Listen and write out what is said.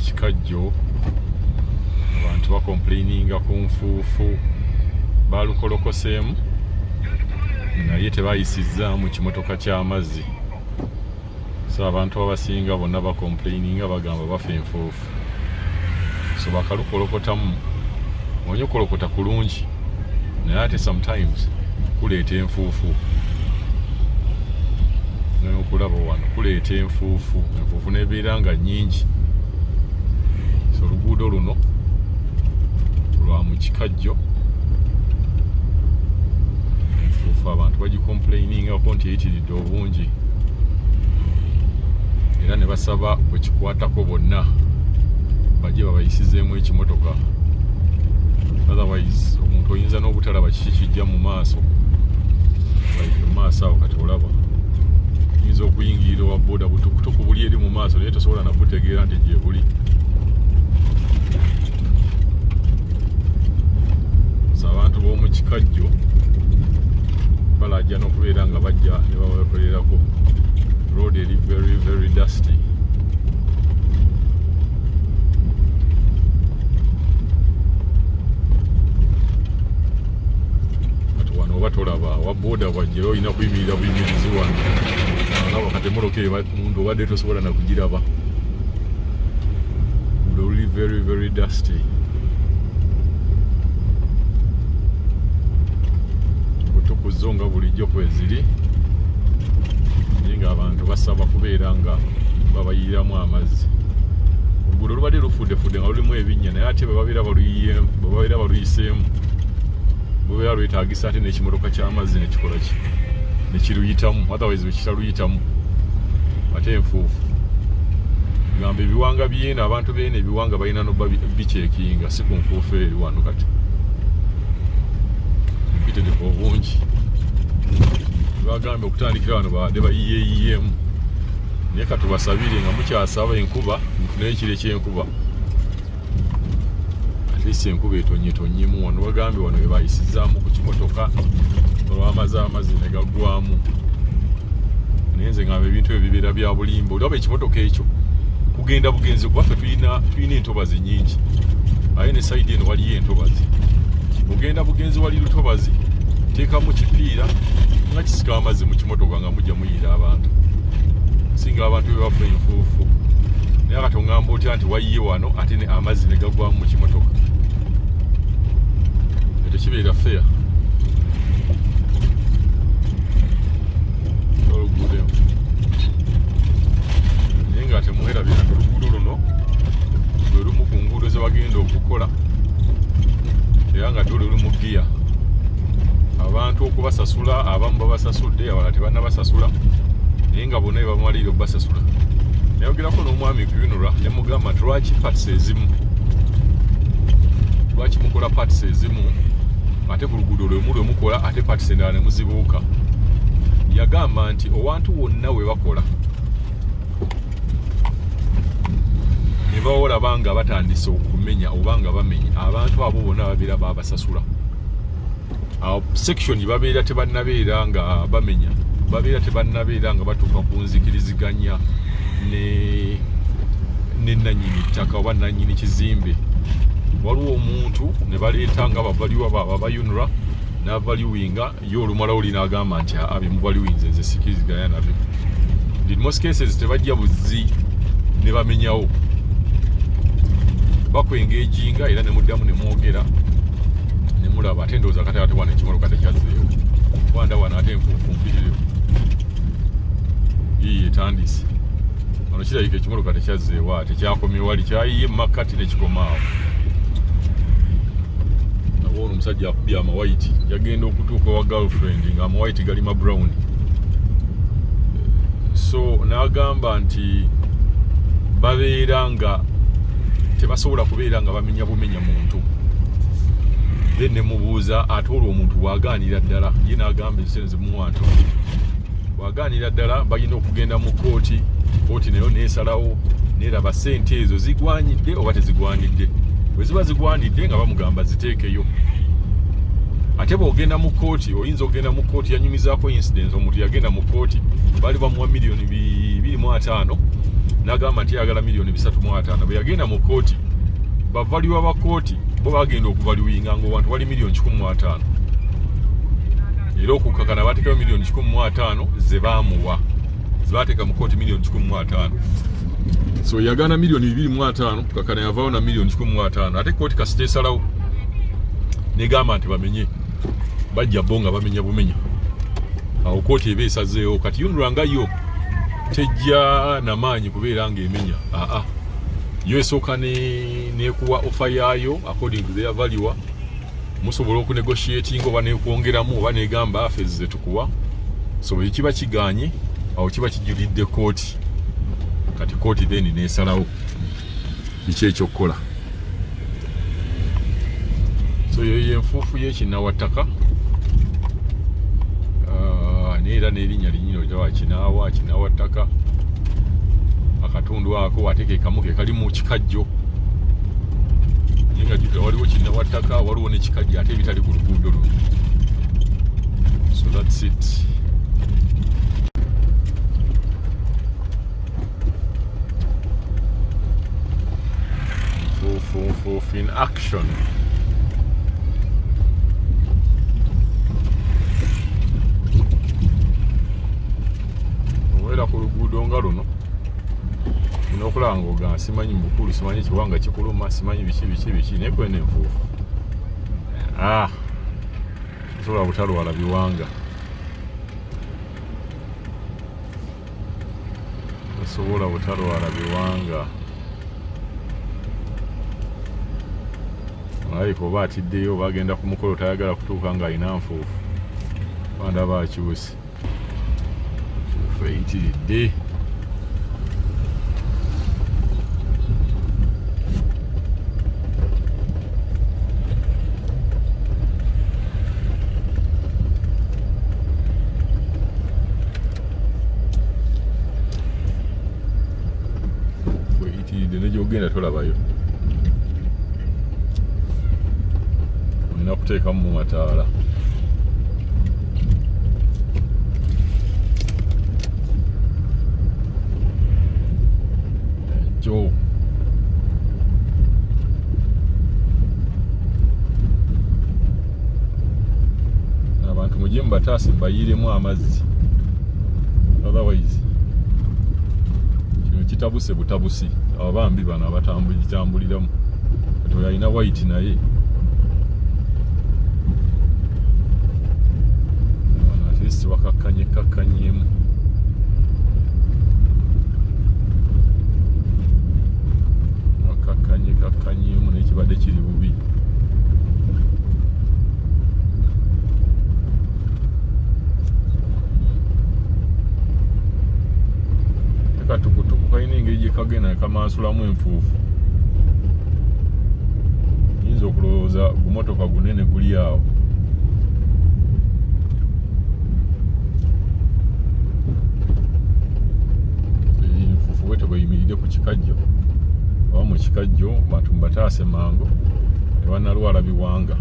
Ekikajjo abantu bakomplaininga ku nfuufu, balukolokoseemu naye tebayisizzaamu kimotoka ky'amazzi. So abantu abasinga bonna bakomplaininga, bagamba bafa enfuufu. So bakalukolokotamu, omanyi okolokota kulungi, naye ate sometimes kuleeta enfuufu. Okulaba wano kuleeta enfuufu, enfuufu nebeera nga nyingi. So oluguudo luno lwa mu Kikajjo, enfuufu abantu bagicomplainingako nti eyitiridde obungi, era ne basaba bwe kikwatako bonna bajje babayisizeemu ekimotoka, otherwise omuntu oyinza n'obutalaba kiki kijja mu maaso. Like mu maaso awo kati olaba oyinza okuyingirira owa boda, butukutuku buli eri mu maaso, naye tosobola nabutegeera nti gye buli. So abantu b'omu Kikajjo balajja n'okubeera nga bajja ne babakolerako. Road eri very very dusty. Kati wano oba tolaba wa boda bwajjera, olina kuyimirira buyimirizi wano. Alaba kati emotoka munda obadde tosobola nakugiraba, luli very very dusty. Kutukuzo nga bulijjo kweziri, naye ng'abantu basaba kubeera nga babayiramu amazzi. Oluguudo lubadde lufuddefudde nga lulimu ebinnya, naye ate bwe babeera baluyiseemu lubeera lwetaagisa ate n'ekimotoka ky'amazzi nekikola ki, nekiruyitamu, otherwise bwekitaluyitamu ate enfuufu. Gamba ebiwanga byeno, abantu beeno ebiwanga balina noba bicekinga, si ku nfuufu eri wano kati empitirivu obungi. Bagambye okutandikira wano babadde bayiyeeyiyemu, naye katubasabire nga mukyasaba enkuba, mufune ekiro ekyenkuba, at least enkuba etonye tonyemu. Wano bagambye wano webayisizaamu ku kimotoka olwamaze amazzi ne gaggwamu, naye nze ngamba ebintu ebyo bibeera bya bulimba. Olaba ekimotoka ekyo kugenda bugenzi, kuba ffe tulina entobazi nyingi, aye ne side eno waliyo entobazi. Ogenda bugenzi, wali lutobazi, teekamu kipiira nga kisika amazzi mu kimotoka nga mujja muyiira abantu, singa abantu be bafa enfuufu. Naye kati oŋŋamba otya nti wayiye wano ate ne amazzi ne gagwamu mu kimotoka? Ekyo kibeera fair? Oluguudo, naye nga temwerabira nti oluguudo luno lwe lumu ku nguudo ze bagenda okukola, era nga ddwe luli mu giya. Abantu okubasasula, abamu babasasudde, abalala tebannabasasula, naye nga bonna bebamalirira okubasasula. Nayogerako n'omwami Kuyunura ne mugamba nti lwaki parts ezimu, lwaki mukola parts ezimu ate ku luguudo lwemu lwe mukola, ate parts endala ne muzibuuka? Yagamba nti owantu wonna we bakola ne bawolaba nga batandise okumenya oba nga bamenya, abantu abo bonna babeera babasasula. Awo section babeera tebannabeera nga bamenya, babeera tebannabeera nga batuuka ku nzikiriziganya ne nannyini ttaka oba nannyini kizimbe. Waliwo omuntu ne baleeta nga bavaluer baaba ba UNRA n'avaluinga ye, olumala oli n'agamba nti aa, byemuvaluinze nze sikiriziganya nabyo. In most cases tebajja buzzi ne bamenyawo, bakwengeejinga era ne muddamu ne mwogera ne mulaba. Ate ndowooza kati ate wano ekimotoka tekyazzeewo, wanda wano ate enfuufu mpitirivu yiyi etandise wano. Kirabika ekimotoka tekyazzeewo, ate kyakomye wali kyayiye mu makkati nekikomaawo. Aba ono omusajja akubye amawayiti, yagenda okutuuka wa girlfriend nga amawayiti gali ma brown. So n'agamba nti babeera nga tebasobola kubeera nga bamenya bumenya muntu. Then ne mubuuza, ate olwo omuntu bw'agaanira ddala? Ye n'agamba ensente zimuwa ntono, bw'agaanira ddala balina okugenda mu kooti, kooti nayo neesalawo neeraba sente ezo zigwanidde oba tezigwanidde. Bwe ziba zigwanidde nga bamugamba ziteekeyo. Ate bw'ogenda mu kooti, oyinza okugenda mu kooti, yanyumizaako incidents, omuntu yagenda mu kooti, baali bamuwa 250 million. N'agamba nti ayagala 350 miliyoni. Bwe yagenda mu kooti, ba valuer ba kooti bo bagenda okuvaluinga nga owantu wali 150 miliyoni, era okukkakana bateekayo 150 miliyoni ze baamuwa, ze baateeka mu kooti, 150 miliyoni. So yagaana 250 miliyoni, kakana yavaawo na 150 miliyoni. Ate kooti kasita esalawo negamba nti bamenye, bajja bo nga bamenya bumenya, awo kooti eba esazeewo. Kati UNRA nga yo tejja namaanyi kubeera ng'emenya, aa, yo esooka nekuwa offer yaayo according to their valuer, musobola okunegotiatinga oba nekwongeramu oba negamba afe ze tukuwa. So bwe kiba kiganye, awo kiba kijulidde kooti. Kati kooti then nesalawo biki ekyokukola. So yoyo yenfuufu y'ekinawattaka. Ah, naye era n'erinnya linyini olitawa kinaawa kinawattaka, akatundu ako ate ke kamu ke kali mu kikajjo, naye nga jjukira waliwo kinawattaka, waliwo n'ekikajjo ate ebitali ku luguudo luno. So that's it. Nfuufu, nfuufu in action. Obeera ku luguudo nga luno n'okulaba ng'ogamba simanyi mukulu, simanyi kiwanga kikuluma, simanyi biki biki biki, naye kweno enfuufu, ah, tosobola butalwala biwanga, tosobola butalwala biwanga. Malayika oba atiddeyo oba agenda ku mukolo, tayagala kutuuka ng'alina nfuufu, bandaba akyuse, nfuufu eyitiridde. Nfuufu eyitiridde, ne gy'ogenda tolabayo, olina kuteekamu mu mataala. Ekyo abantu mujye mubataase, mbayiiremu amazzi, otherwise kino kitabuse butabusi. Abambi bano abatambuliramu, kati oyo alina white, naye bano at least bakakkanye kakkanyemu. Bakakkanye kakkanyemu, naye kibadde kiri bubi. Katukutuku kalina engeri gye kagenda kamansulamu enfuufu, yinza okulowooza gumotoka gunene guli awo. Enfuufu bwete bweyimiridde ku kikajjo oba mu kikajjo, bantu mubataase mangu, tebanalwala biwanga.